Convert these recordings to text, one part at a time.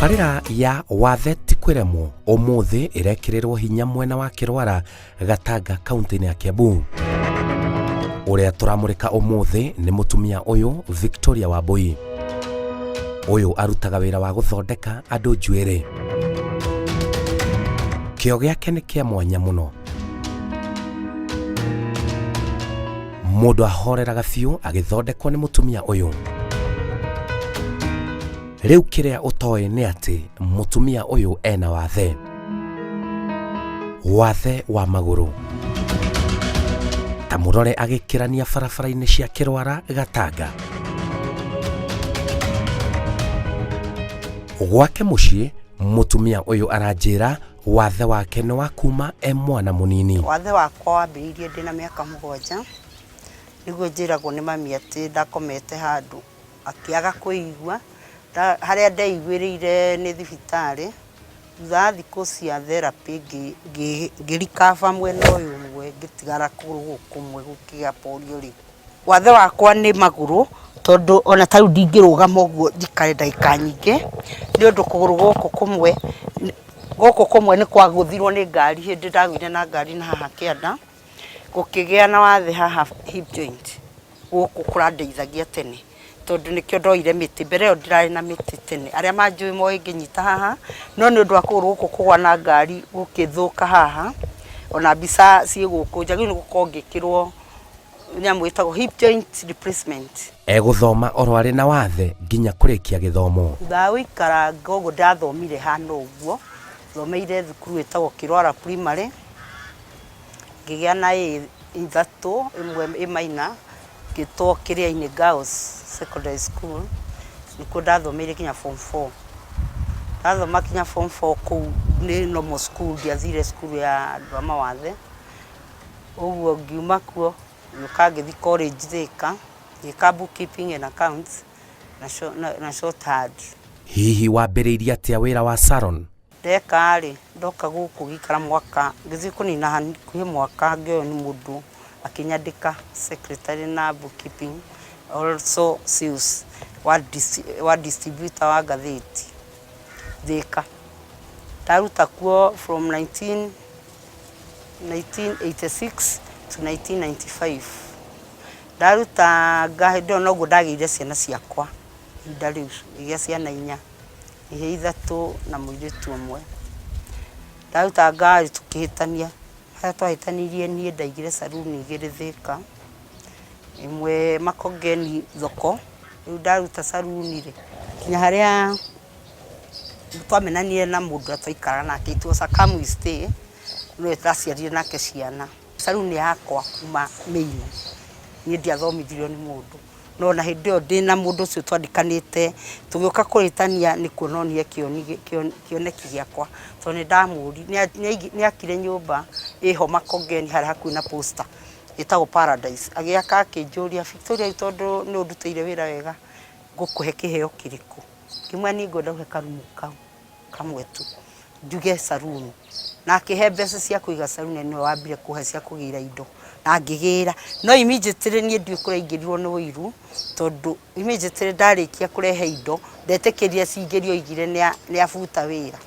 Tabarĩra ya Wathe ti kwĩremwo ũmũthĩ ĩrekĩrĩrwo hinya mwena wa Kĩrwara Gatanga kaunti-inĩ ya Kiambu. Ũrĩa tũramũrĩka ũmũthĩ nĩ mũtumia ũyũ Victoria Wambui. Ũyũ arutaga wĩra wa gũthondeka andũ njuĩrĩ. Kĩo gĩake nĩ kĩa mwanya mũno. Mũndũ ahoreraga biũ agĩthondekwo nĩ mũtumia ũyũ. Rĩu kĩrĩa ũtoĩ nĩ atĩ mũtumia ũyũ ena wathe. Wathe wa magũrũ. Ta mũrore agĩkĩrania barabara-inĩ cia Kĩrwara Gatanga. Gwake mũciĩ mũtumia ũyũ aranjĩra wathe wake nĩ wa kuma e mwana mũnini. Wathe wakwa wambĩrĩirie ndĩna mĩaka 7, nĩguo njĩragwo nĩ mami atĩ ndakomete handũ akĩaga kwĩigua, harĩa ndeiguĩrĩire nĩ thibitarĩ, thutha wa thikũ cia therapy ngĩ recover mwena ũyũ ũmwe ngĩtigara kũgũrũ gũkũ kũmwe gũkĩgĩa polio rĩu. Wathe wakwa nĩ magũrũ tondũ ona ta rĩu ndingĩrũgama ũguo njikare ndagĩka nyingĩ nĩ ũndũ kũgũrũ gũkũ kũmwe gũkũ kũmwe nĩ kwagũthirwo nĩ ngari hĩndĩ ndagũire na ngari na haha kĩanda, gũkĩgĩa na wathe haha hip joint gũkũ kũrandeithagia tene tondũ nĩkĩo ndoire mĩtĩ, mbere ĩyo ndirarĩ na mĩtĩ tene, arĩa manjũĩ moĩ ngĩnyita haha, no nĩ ũndũ wa kũgũrũ gũkũ kũgwa na ngari gũkĩthũka haha, ona mbica ciĩ gũkũ njagĩrĩirwo nĩ gũkorwo ngĩkĩrwo nyamũ ĩtagwo hip joint replacement. Egũthoma oro arĩ na wathe nginya kũrĩkia gĩthomo. Thutha wa gũikaranga ũguo ndathomire hana ũguo, thomeire thukuru ĩtagwo Kĩrwara Primary, ngĩgĩa na A ithatũ, ĩmwe ĩ minor, ngĩtwo Kĩrĩa-inĩ Girls Secondary School, nĩkuo ndathomeire nginya form 4. Ndathoma nginya form 4 kũu nĩ normal school, ndiathire cukuru ya andũ a mawathe, ũguo ngiuma kuo, ngĩũka ngĩthiĩ college Thĩka, ngĩka bookkeeping and accounts na shorthand. Hihi wambĩrĩirie atĩa wĩra wa salon? Ndeka rĩ, ndoka gũkũ ngĩikara mwaka, ngĩthiĩ kũnina hakuhĩ mwaka ngĩoywo nĩ mũndũ akĩnyandĩka secretary na bookkeeping, also sales wa distributor wa ngathĩti Thĩka. Ndaruta kuo from 1986 to 1995. Ndaruta hĩndĩ ĩyo noguo ndagĩire ciana ciakwa ihinda rĩu, ngĩgĩa ciana 4, ihĩĩ 3 na mũirĩtu ũmwe. Ndaruta ngari tũkĩhĩtania, harĩa twahĩtanirie niĩ ndaigire saruni 2 Thĩka, ĩmwe Makongeni thoko, rĩu ndaruta saruni rĩ, nginya harĩa twamenanire na mũndũ ũrĩa twaikaraga nake, it was a come we stay, nĩwe ndaciarire nake ciana. Saruni yakwa kuma Main, niĩ ndiathomithirio nĩ mũndũ, no na hĩndĩ ĩyo ndĩna mũndũ ũcio twandĩkanĩte, tũgĩũka kũhĩtania nĩ kuonania kĩoneki gĩakwa, tondũ nĩ ndamũririe, nĩ akire nyũmba ĩho Makongeni harĩa hakuhĩ na Posta, ĩtagwo Paradise, agĩaka akĩnjũria, Victoria rĩu tondũ nĩ ũndutĩire wĩra wega, ngũkũhe kĩheo kĩrĩkũ? Ngĩmwĩra niĩ ngwenda ũhe karumu kau kamwe tu, njuge saruni, na akĩhe mbeca cia kũiga saruni na nĩwe wambire kũhe cia kũgĩra indo, na ngĩgĩra, no immediately niĩ ndiũĩ kũrĩa aingĩrirwo nĩ ũiru, tondũ immediately ndarĩkia kũrehe indo, ndetĩkĩrire cingĩrio aigire nĩ abuta wĩra,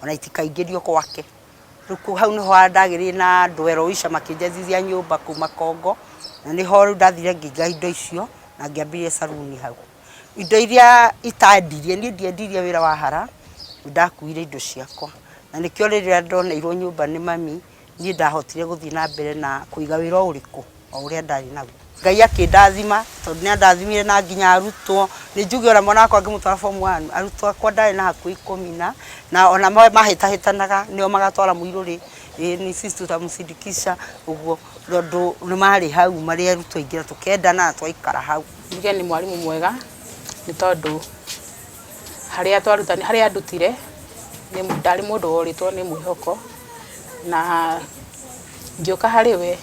ona itikaingĩrio gwake. Rĩu hau nĩho ndagĩrĩire na andũ Eloisha makĩnjethithia nyũmba kũu Makongo, na nĩho rĩu ndathire ngĩiga indo icio, na ngĩambĩrĩria saruni hau. Indo iria itandirie, niĩ ndiendirie wĩra wa hara, ndakuire indo ciakwa, na nĩkĩo rĩrĩa ndoneirwo nyũmba nĩ mami, niĩ ndahotire gũthiĩ na mbere na kũiga wĩra o ũrĩkũ, o ũrĩa ndarĩ naguo. Ngai akĩndathima, tondũ nĩ andathimire na nginya arutwo, nĩ njuge ona mwana wakwa ngĩmũtwara form 1, arutwo akwa ndarĩ na hakuhĩ 10 na ona mahĩtahĩtanaga nĩo magatwara mũirũrĩ, ĩĩ ni sisi tutamsindikisha ũguo, tondũ nĩ marĩ hau marĩ arutwo aingĩ na tũkendana na twaikara hau. Njuge nĩ mwarimũ mwega nĩ tondũ harĩa twarutani harĩa andutire ndarĩ mũndũ worĩtwo nĩ mwĩhoko na ngĩũka harĩ we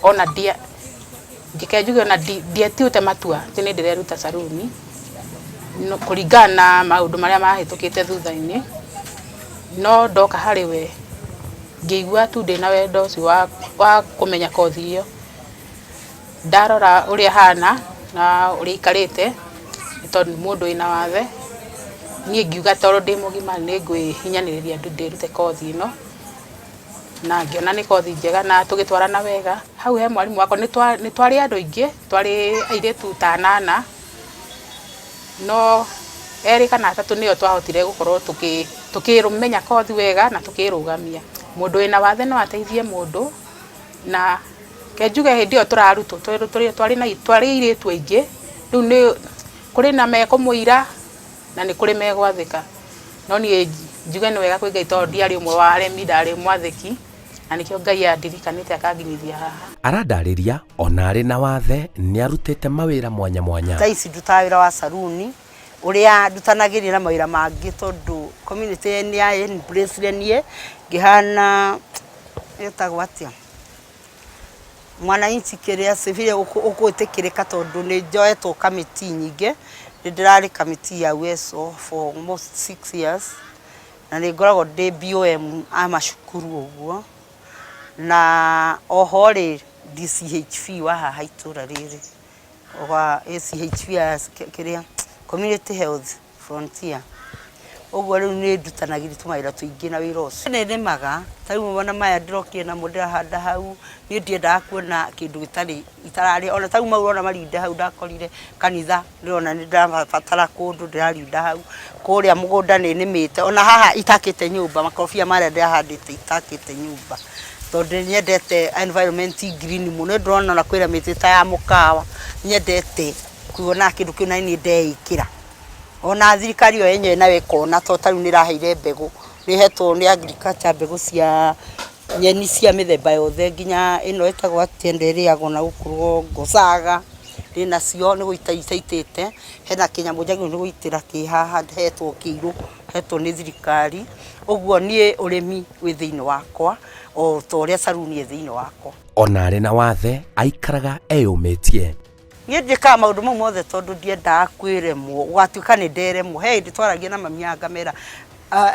ona ndia reke njuge ona ndiatuĩte matua atĩ nĩ ndĩreruta saruni kũringana na maũndũ marĩa mahĩtũkĩte thutha-inĩ, no ndoka harĩ we ngĩigua tu ndĩna wendo ũcio wa kũmenya kothi ĩyo. Ndarora ũrĩa ahana na ũrĩa aikarĩte, nĩ tondũ nĩ mũndũ wĩna wathe, Niĩ ngiuga tondũ ndĩ mũgima nĩ ngwĩhinyanĩrĩria ndĩrute kothi ĩno, na ngĩona nĩ kothi njega na tũgĩtwarana wega. Hau he mwarimũ wakwa, nĩ twarĩ andũ aingĩ, twarĩ airĩtu ta anana, no erĩ kana atatũ nĩo twahotire gũkorwo tũkĩmenya kothi wega na tũkĩrũgamia. Mũndũ wĩna wathe no ateithie mũndũ, na reke njuge hĩndĩ ĩyo tũrarutwo twarĩ airĩtu aingĩ, rĩu nĩ kũrĩ na mekũmũira na nĩ kũrĩ megwathĩka. No niĩ njuge nĩ wega kwĩ Ngai tondũ ndiarĩ ũmwe wa aremi, ndarĩ mwathĩki na nĩkĩo Ngai andirikanĩte akanginyithia haha. Arandarĩria ona arĩ na wathe nĩ arutĩte mawĩra mwanya mwanya. Thaa ici ndutaga wĩra wa saruni ũrĩa ndutanagĩria na mawĩra mangĩ tondũ community nĩ ya embrace niĩ ngĩhana ĩtagwo atĩa mwananchi kĩrĩa civil ũgwĩtĩkĩrĩka tondũ nĩ njoetwo kamĩtĩ nyingĩ, nĩ ndĩrarĩ kamĩtĩ ya Uwezo for almost 6 years na nĩ ngoragwo ndĩ BOM a macukuru ũguo, na oho rĩ DCHV wa haha itũra rĩrĩ, wa ACHV ya kĩrĩa Community Health Frontier. Ũguo rĩu nĩ ndutanagĩria tũmawĩra tũingĩ na wĩra ũcio. Nĩ nĩmaga, ta rĩu ona maya ndĩrokire namo ndĩrahanda hau, niĩ ndiendaga kuona kĩndũ gĩtarĩ itararĩa, ona ta rĩu mau ũrona marinda hau ndakorire kanitha, ndĩrona nĩ ndĩrabatara kũndũ ndĩrarinda hau, kũrĩa mũgũnda nĩ nĩmĩte, ona haha itakĩte nyũmba, makorobia marĩa ndĩrahandĩte itakĩte nyũmba, tondũ nĩ nyendete environment green mũno, nĩ ndĩrona ona kwĩna mĩtĩ ta ya mũkawa, nyendete kuona kĩndũ kĩu na niĩ ndeĩkĩra. Ona thirikari yo yenyewe nayo ĩkona tondũ ta rĩu nĩ ĩraheire mbegũ, nĩ hetwo nĩ agriculture mbegũ cia nyeni cia mĩthemba yothe nginya ĩno ĩtagwo atĩa ĩno ĩrĩagwo na gũkũ rũgongo, caga ndĩnacio nĩ gũita itaitĩte, hena kĩnyamũ njagĩrĩirwo nĩ gũitĩra kĩ haha hetwo kĩirũ, hetwo nĩ thirikari, ũguo niĩ ũrĩmi wĩ thĩiniĩ wakwa o ta ũrĩa saruni ĩ thĩiniĩ wakwa. Ona arĩ na wathe aikaraga eyũmĩtie. Niĩ njĩkaga maũndũ mau mothe tondũ ndiendaga kwĩremwo, gũgatuĩka nĩ nderemwo. He hĩndĩ twaragia na mami ngamera,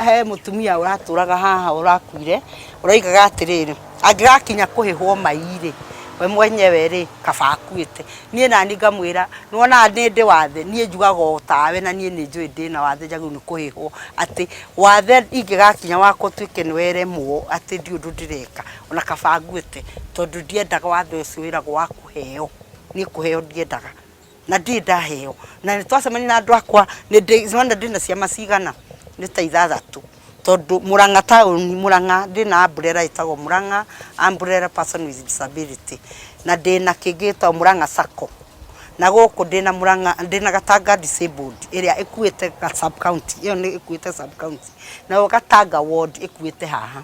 he mũtumia ũratũraga haha ũrakuire, ũroigaga atĩrĩrĩ, angĩgakinya kũhĩhwo mai rĩ, we mwenyewe rĩ, kaba akuĩte. Niĩ naniĩ ngamwĩra, nĩ wonaga nĩ ndĩ wathe, niĩ njugaga o tawe na niĩ nĩ njũĩ ndĩna wathe njagĩrĩirwo nĩ kũhĩhwo. Atĩ wathe ingĩgakinya wakwa ũtuĩke nĩ weremwo atĩ ndiũĩ ũndũ ndĩreka, ona kaba nguĩte, tondũ ndiendaga wathe ũcio wĩragwo wa kũheo. Niĩ kũheo ndiendaga na ndirĩ ndaheo. Na nĩ twacemania na andũ akwa, nĩwona ndĩna ciama cigana? Nĩ ta ithathatũ. Tondũ Mũrang'a taũni, Mũrang'a ndĩna umbrella ĩtagwo Mũrang'a Umbrella Person with Disability. Na ndĩna kĩngĩ gĩtagwo Mũrang'a Sacco. Na gũkũ ndĩna Mũrang'a, ndĩna Gatanga Disabled ĩrĩa ĩkuĩte sub county, ĩyo nĩ ĩkuĩte sub county. Nayo Gatanga ward ĩkuĩte haha.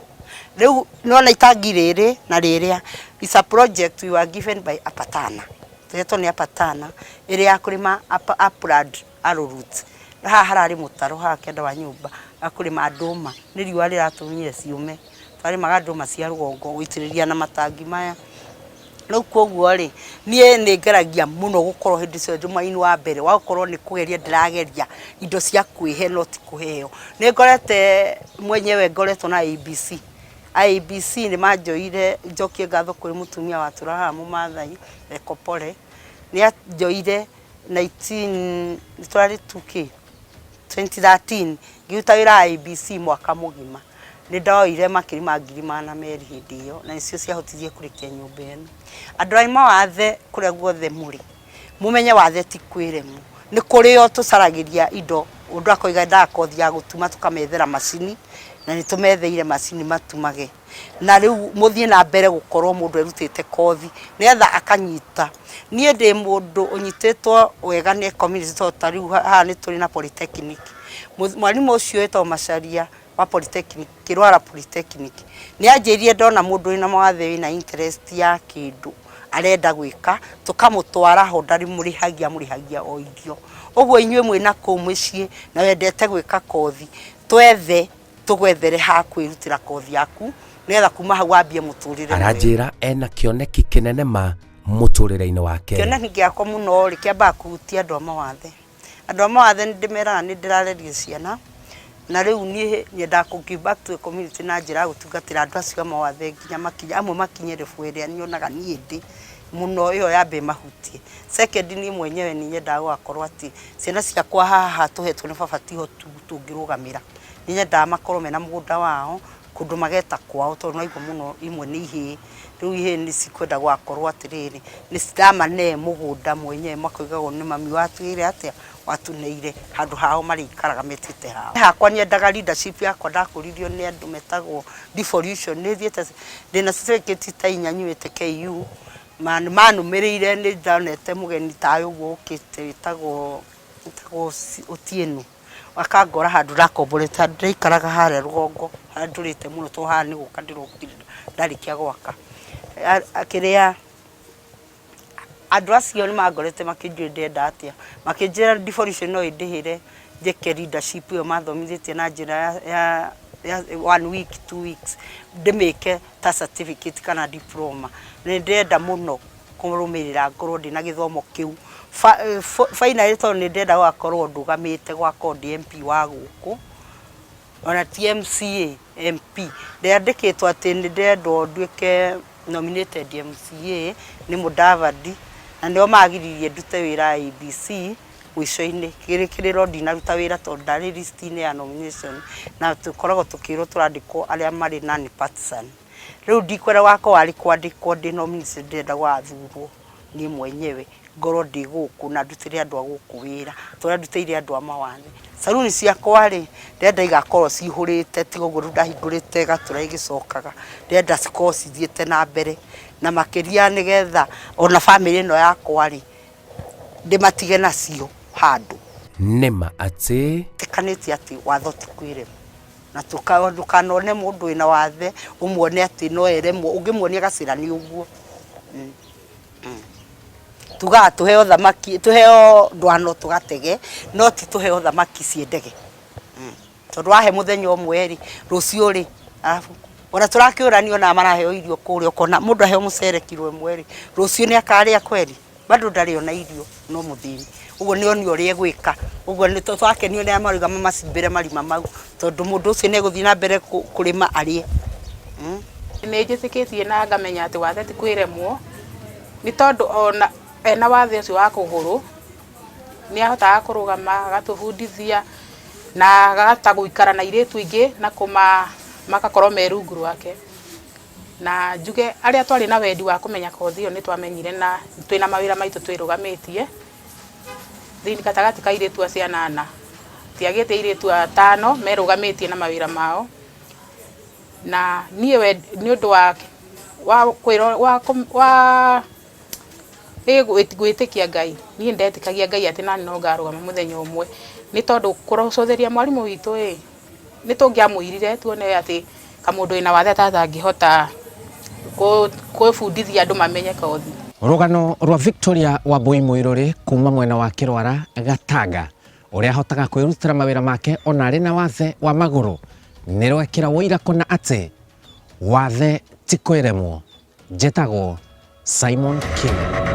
Rĩu nĩwona itangi rĩrĩ na rĩrĩa, is a project we were given by Apatana. Tũhetwo nĩ Apatana ĩrĩa ya kũrĩma upland arrowroot. Haha hararĩ mũtaro haha kĩanda wa nyũmba wa kũrĩma ndũma, nĩ riũa rĩratũmire ciũme. Twarĩmaga ndũma cia rũgongo gũitĩrĩria na matangi maya. Rĩu koguo rĩ, niĩ nĩ ngeragia mũno gũkorwo hĩndĩ ciothe ndĩ mwena-inĩ wa mbere wa gũkorwo nĩ kũgeria ndĩrageria indo cia kwĩhe no ti kũheo. Nĩ ngorete mwenyewe ngoretwo na IEBC. IEBC nĩ manjoire, njokie ngatho kũrĩ mũtumia watũraga haha mũmathai Ekopole, nĩ anjoire 19, twarĩ 2K, 2013 ngĩruta wĩra IEBC mwaka mũgima. Nĩ ndoire makiri ma 200,000 hĩndĩ ĩyo na nĩcio ciahotithirie kũrĩkia nyũmba ĩno. Andũ arĩa mawathe kũrĩa guothe mũrĩ, mũmenye wathe ti kwĩremwo. Nĩ kũrĩ o tũcaragĩria indo, mũndũ akoiga endaga kothi ya gũtuma tũkamethera macini, na nĩ tũmetheire macini matumage. Na rĩu mũthiĩ na mbere gũkorwo mũndũ erutĩte kothi nĩgetha akanyita. Niĩ ndĩ mũndũ ũnyitĩtwo wega nĩ community tondũ ta rĩu haha nĩ tũrĩ na polytechnic. Mwarimũ ũcio wĩtagwo Macharia wa polytechnic, Kĩrwara Polytechnic, nĩ anjĩrire ndona mũndũ wĩna mawathe wĩna interest ya kĩndũ arenda gwĩka, tũkamũtwara ho ndarĩmũrĩhagia amũrĩhagia o irio. Ũguo inyuĩ mwĩna kũu mĩciĩ na wendete gwĩka kothi, twethe tũgwethere ha kwĩrutĩra kothi yaku nĩgetha kuma hau wambie mũtũrĩre mwerũ. Aranjĩra ena kĩoneki kĩnene ma mũtũrĩre-inĩ wake. Kĩoneki gĩakwa mũno rĩ, kĩambaga kũhutia andũ a mawathe. Andũ a mawathe nĩ ndĩmeraga nĩ ndĩrareria ciana, na rĩu niĩ nyendaga kũ give back to the community na njĩra ya gũtungatĩra andũ acio a mawathe nginya makinye, amwe makinye level ĩrĩa nyonaga niĩ ndĩ. Mũno ĩyo yambe ĩmahutie. Second niĩ mwenyewe nĩ nyendaga gũgakorwo atĩ ciana ciakwa haha tũhetwo nĩ baba tiho tu tũngĩrũgamĩra. Nĩ nyendaga makorwo mena mũgũnda wao, kũndũ mageta kwao tondũ nĩ waigua mũno imwe nĩ ihĩĩ. Rĩu ihĩĩ nĩ cikwenda gũgakorwo atĩrĩrĩ, nĩ ndamane mũgũnda mwenyewe makoigaga nĩ mami watwĩrire atĩa, watũneire handũ hao marĩikaraga metĩte hao. Hakwa nyendaga leadership yakwa ndakũririo nĩ andũ metagwo devolution, nĩ thiĩte ndĩna certificate ta inya nyuĩte KU, manũmĩrĩire nĩ ndonete mũgeni tawe ũguo ũkĩte wĩtagwo wĩtagwo Otieno, akangora handũ ndakomborete handũ ndaikaraga harĩa rũgongo harĩa ndũrĩte mũno tondũ haha nĩ gũka ndĩrokire ndarĩkia gwaka. Kĩrĩa andũ acio nĩ mangorete makĩnjũria ndĩrenda atĩa, makĩnjĩra devolution no ĩndĩhĩre njĩke leadership ĩyo mathomithĩtie na njĩra ya ya one week, 2 weeks, ndĩmĩke ta certificate kana diploma. Nĩ ndĩrenda mũno kũrũmĩrĩra ngorwo ndĩna gĩthomo kĩu. Finally tondũ nĩ ndĩrenda gũgakorwo ndũgamĩte gwakorwo ndĩ MP wa gũkũ, ona ti MCA, MP. Ndĩandĩkĩtwo atĩ nĩ ndĩrendwo nduĩke nominated MCA nĩ Mudavadi, na nĩo magiririe ndute wĩra IEBC mũico-inĩ. Kĩrĩro ndinaruta wĩra tondũ ndarĩ list-inĩ ya nomination, na tũkoragwo tũkĩrwo tũrandĩkwo arĩa marĩ non partisan. Rĩu ndikwenda gũgakorwo arĩ kwandĩkwo ndĩ nominated, ndĩrenda gũgathurwo niĩ mwenyewe ngorwo ndĩ gũkũ na ndutĩre andũ a gũkũ wĩra ta ũrĩa ndutĩire andũ a mawathe. Saruni ciakwa rĩ, ndĩrenda igakorwo cihũrĩte tiga ũguo rĩu ndahingũrĩte gatũra ĩgĩcokaga, ndĩrenda cikorwo cithiĩte na mbere na makĩria nĩgetha ona bamĩrĩ ĩno yakwa rĩ, ndĩmatige nacio handũ. Nĩma atĩ. Ĩtĩkanĩtie atĩ watho ti kwĩrema na ndũkanone mũndũ wĩna wathe ũmuone atĩ no eremwo, ũngĩmuonia gacĩra nĩ ũguo. Tugaga tũheo thamaki, tũheo ndwano tũgatege, no ti tũheo thamaki ciĩ ndege. Tondũ wahe mũthenya ũmwe rĩ, rũciũ rĩ, arabu ona tũrakĩũrania ona maraheo irio kũrĩa ũkona mũndũ aheo mũcere kiro ĩmwe rĩ, rũciũ nĩ akarĩa kweri? Bado ndarĩ ona irio no mũthĩni. Ũguo nĩ onio ũrĩa egwĩka. Ũguo nĩ twakenio nĩ arĩa marauga mamacimbĩre marima mau tondũ mũndũ ũcio nĩ egũthiĩ na mbere kũrĩma arĩe. Nĩ njĩtĩkĩtie na ngamenya atĩ wathe ti kwĩremwo, nĩ tondũ ona ena wathe ũcio wa kũgũrũ, nĩ ahotaga kũrũgama agatũbundithia na akahota gũikara na airĩtu aingĩ na magakorwo me rungu rwake. Na njuge arĩa twarĩ na wendi wa kũmenya kothi ĩyo nĩ twamenyire na twĩna mawĩra maitũ twĩrũgamĩtie, thĩinĩ gatagatĩ ka airĩtu acio anana, tiagĩte airĩtu atano merũgamĩtie na mawĩra mao. Na niĩ nĩ ũndũ wa wa wa gwĩtĩkia Ngai, niĩ ndetĩkagia Ngai atĩ naniĩ no ngarũgama mũthenya ũmwe, nĩ tondũ kũrũcũthĩria mwarimũ witũ ĩ, nĩ tũngĩamũirire tuone atĩ kamũndũ wĩna wathe atangĩhota gwĩbundithia andũ mamenye kothi. Rũgano rwa Victoria Wambui Mũirũrĩ kuma mwena wa Kĩrwara Gatanga ũrĩa ahotaga kwĩrutĩra mawĩra make ona arĩ na wathe wa magũrũ nĩ rwekĩra ũira kũna atĩ wathe ti kwĩremwo. Njĩtagwo Simon King.